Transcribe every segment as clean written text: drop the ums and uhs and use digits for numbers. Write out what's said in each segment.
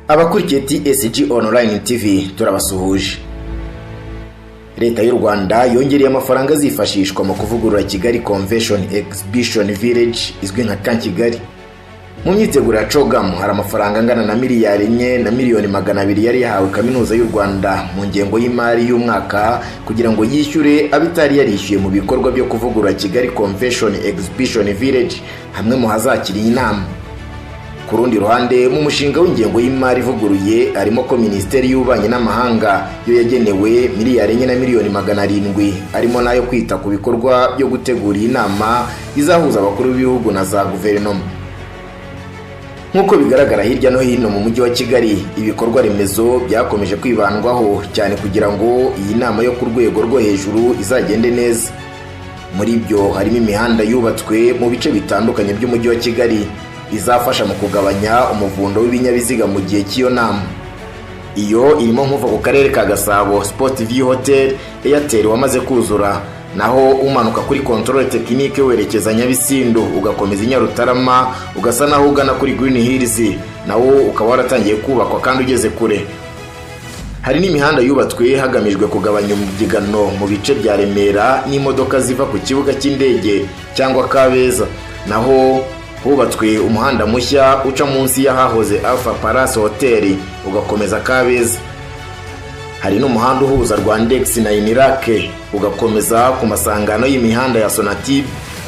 Abakurikiye TSG Online TV, turabasuhuje. Leta y'u Rwanda yongereye amafaranga azifashishwa mu kuvugurura Kigali Convention Exhibition Village izwi nka Camp Kigali. Mu myiteguro ya CHOGM, hari amafaranga angana na miliyari 4 na miliyoni 200 yari yahawe Kaminuza y'u Rwanda mu ngengo y'imari y'umwaka kugira ngo yishyure abitari yarishyuye mu bikorwa byo kuvugurura Kigali Convention Exhibition Village, hamwe mu hazakira iyi nama. Ku rundi ruhande, mu mushinga w'ingengo y'imari ivuguruye harimo ko Minisiteri y'Ububanyi n'Amahanga yo yagenewe miliyari 4 na miliyoni 700, arimo n'ayo kwita ku bikorwa byo gutegura iyi nama izahuza abakuru b'ibihugu na za guverinoma. Nk'uko bigaragara hirya no hino mu Mujyi wa Kigali, ibikorwa remezo byakomeje kwibandwaho cyane kugira ngo iyi nama yo ku rwego rwo hejuru izagende neza. Muri byo harimo imihanda yubatswe mu bice bitandukanye by'Umujyi wa Kigali izafasha mu kugabanya umuvundo w'ibinyabiziga mu gihe cy'iyo nama. Iyo irimo nkuva ku karere ka Gasabo, Sport View Hotel, Airtel wamaze kuzura, naho umanuka kuri Contrôle Technique werekeza Nyabisindu, ugakomeza i Nyarutarama, ugasa naho ugana kuri Green Hills, nawo ukaba waratangiye kubakwa kandi ugeze kure. Hari n'imihanda yubatswe hagamijwe kugabanya umubyigano mu bice bya Remera n'imodoka ziva ku kibuga cy'indege cyangwa Kabeza. Naho hubatswe umuhanda mushya uca munsi y'ahahoze Alpha Palace Hotel, ugakomeza Kabeza. Hari n'umuhanda uhuza Rwandex na UNILAK, ugakomeza ku masangano y'imihanda ya Sonatube,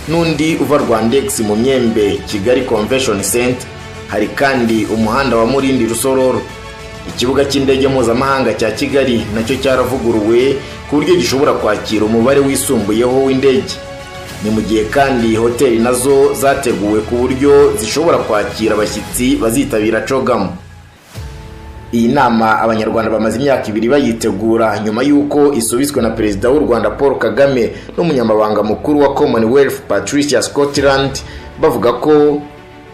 n'undi uva Rwandex mu Myembe, Kigali Convention Center. Hari kandi umuhanda wa Murindi Rusororo. Ikibuga cy'indege mpuzamahanga cya Kigali nacyo cyaravuguruwe ku buryo gishobora kwakira umubare wisumbuyeho w'indege. Ni mu gihe kandi hoteli nazo zateguwe ku buryo zishobora kwakira abashyitsi bazitabira CHOGM. Iyi nama Abanyarwanda bamaze imyaka 2 bayitegura, nyuma y'uko isubitswe na Perezida w'u Rwanda Paul Kagame n'Umunyamabanga Mukuru wa Commonwealth Patricia Scotland, bavuga ko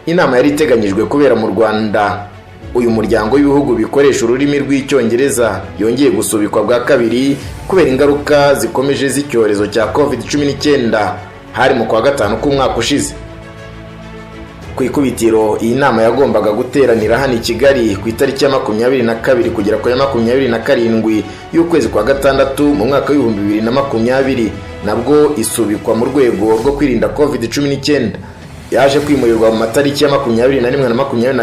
inama yari iteganyijwe kubera mu Rwanda, uyu muryango w'ibihugu bikoresha ururimi rw'Icyongereza, yongeye gusubikwa bwa kabiri kubera ingaruka zikomeje z'icyorezo cya COVID-19. Hari mu kwa gatanu k'umwaka ushize. Ku ikubitiro, iyi nama yagombaga guteranira hano i Kigali ku itariki ya 22 kugera ku ya 27 y'ukwezi kwa gatandatu mu mwaka w'2020, nabwo isubikwa mu rwego rwo kwirinda COVID-19. Yaje kwimurirwa mu matariki ya 21 na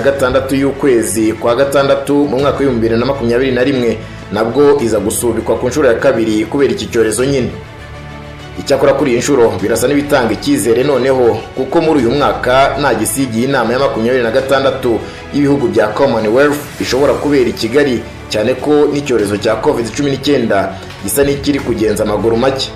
26 y'ukwezi kwa gatandatu mu mwaka w'2021, nabwo iza gusubikwa ku nshuro ya kabiri kubera iki cyorezo nyine. Icyakora kuri iyi nshuro birasa n'ibitanga icyizere noneho, kuko muri uyu mwaka nta gisigiye inama ya 26 y'ibihugu bya Commonwealth ishobora kubera i Kigali, cyane ko n'icyorezo cya COVID-19 gisa n'ikiri kugenza amaguru make.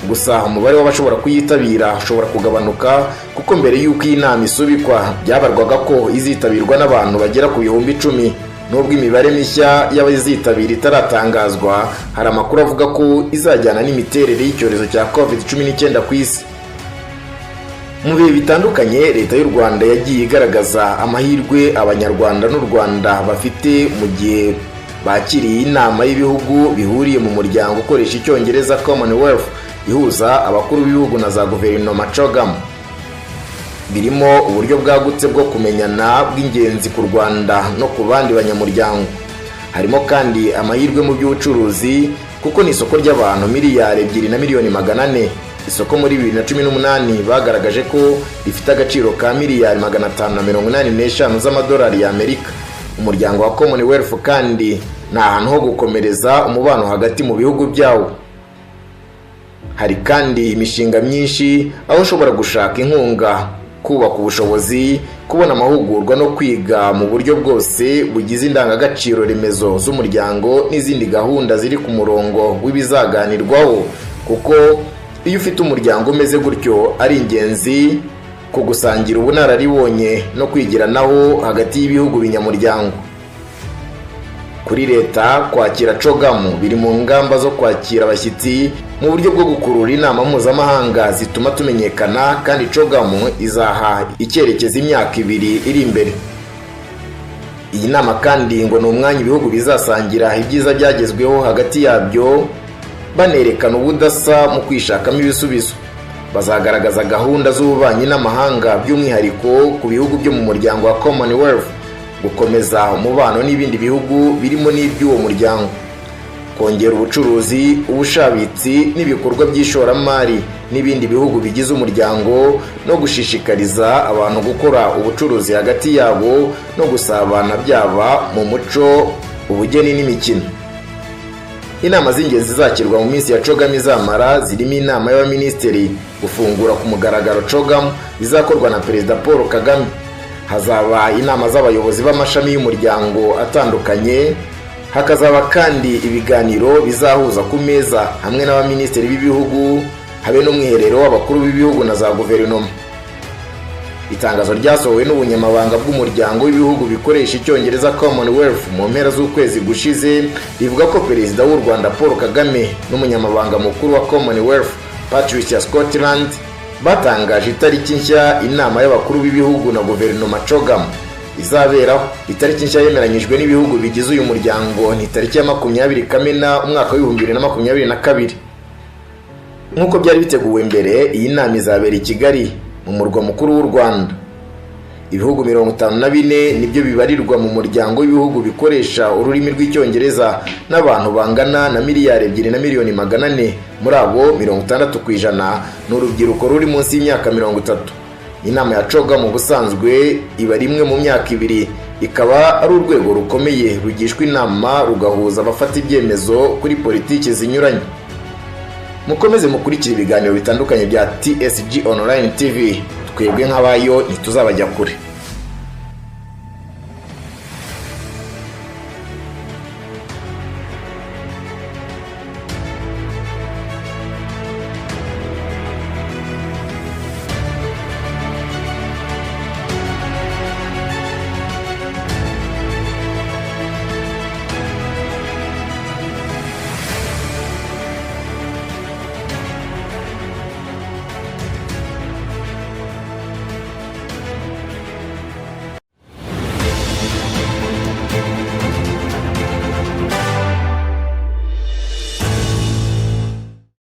Gusa umubare w'abashobora kuyitabira ushobora kugabanuka, kuko mbere y'uko iyi nama isubikwa byabarwaga ko izitabirwa n'abantu bagera ku 10,000. Nubwo imibare mishya y'abazitabira itaratangazwa, hari amakuru avuga ko izajyana n'imiterere y'icyorezo cya COVID-19 ku isi. Mu bihe bitandukanye, Leta y'u Rwanda yagiye igaragaza amahirwe Abanyarwanda n'u Rwanda bafite mu gihe bakiriye inama y'ibihugu bihuriye mu muryango ukoresha Icyongereza, Commonwealth, ihuza abakuru b'ibihugu na za guverinoma, CHOGM. Birimo uburyo bwagutse bwo kumenyana bw'ingenzi ku Rwanda no ku bandi banyamuryango. Harimo kandi amahirwe mu by'ubucuruzi, kuko ni isoko ry'abantu miliyari 2 na miliyoni 400, isoko muri 2018 bagaragaje ko rifite agaciro ka miliyari 585 z'amadolari y'Amerika. Umuryango wa Commonwealth kandi ni ahantu ho gukomereza umubano hagati mu bihugu byawo. Hari kandi imishinga myinshi aho ushobora gushaka inkunga, kubaka ubushobozi, kubona amahugurwa no kwiga mu buryo bwose bugize indangagaciro remezo z'umuryango, n'izindi gahunda ziri ku murongo w'ibizaganirwaho, kuko iyo ufite umuryango umeze gutyo ari ingenzi ku gusangira ubunararibonye no kwigiranaho hagati y'ibihugu binyamuryango. Kuri leta, kwakira CHOGM biri mu ngamba zo kwakira abashyitsi mu buryo bwo gukurura inama mpuzamahanga zituma tumenyekana, kandi CHOGM izaha icyerekezo imyaka 2 iri imbere. Iyi nama kandi ngo ni umwanya ibihugu bizasangira ibyiza byagezweho hagati yabyo, banerekana ubudasa mu kwishakamo ibisubizo. Bazagaragaza gahunda z'ububanyi n'amahanga, by'umwihariko ku bihugu byo mu muryango wa Commonwealth. Gukomeza umubano n'ibindi bihugu birimo n'iby'uwo muryango, kongera ubucuruzi, ubushabitsi n'ibikorwa by'ishoramari n'ibindi bihugu bigize umuryango, no gushishikariza abantu gukora ubucuruzi hagati yabo no gusabana byaba mu muco, ubugeni n'imikino. Inama z'ingenzi zizakirwa mu minsi ya CHOGM izamara zirimo inama y'abaminisitiri, gufungura ku mugaragaro CHOGM bizakorwa na Perezida Paul Kagame. Hazaba inama z'abayobozi b'amashami y'umuryango atandukanye, hakazaba kandi ibiganiro bizahuza ku meza hamwe n'abaminisitiri b'ibihugu, habe n'umwiherero w'abakuru b'ibihugu na za guverinoma. Itangazo ryasohowe n'ubunyamabanga bw'umuryango w'ibihugu bikoresha Icyongereza, Commonwealth, mu mpera z'ukwezi gushize rivuga ko Perezida w'u Rwanda Paul Kagame n'umunyamabanga mukuru wa Commonwealth Patricia Scotland batangaje itariki nshya inama y'abakuru b'ibihugu na guverinoma, CHOGM, izaberaho. Itariki nshya yemeranyijwe n'ibihugu bigize uyu muryango ni tariki ya 20 Kamena umwaka wa 2022. Nk'uko byari biteguwe mbere, iyi nama izabera i Kigali, mu murwa mukuru w'u Rwanda. Ibihugu 54 nibyo bibarirwa mu muryango w'ibihugu bikoresha ururimi rw'Icyongereza, n'abantu bangana na 2.4 miliyari. Muri abo, 60% ni urubyiruko ruri munsi y'imyaka 30. Inama ya CHOGM mu busanzwe iba rimwe mu myaka 2, ikaba ari urwego rukomeye rugishwa inama, rugahuza abafata ibyemezo kuri politiki zinyuranye. Mukomeze mukurikira ibiganiro bitandukanye bya TSG Online TV. Twebwe nk'abayo ntituzabajya kure.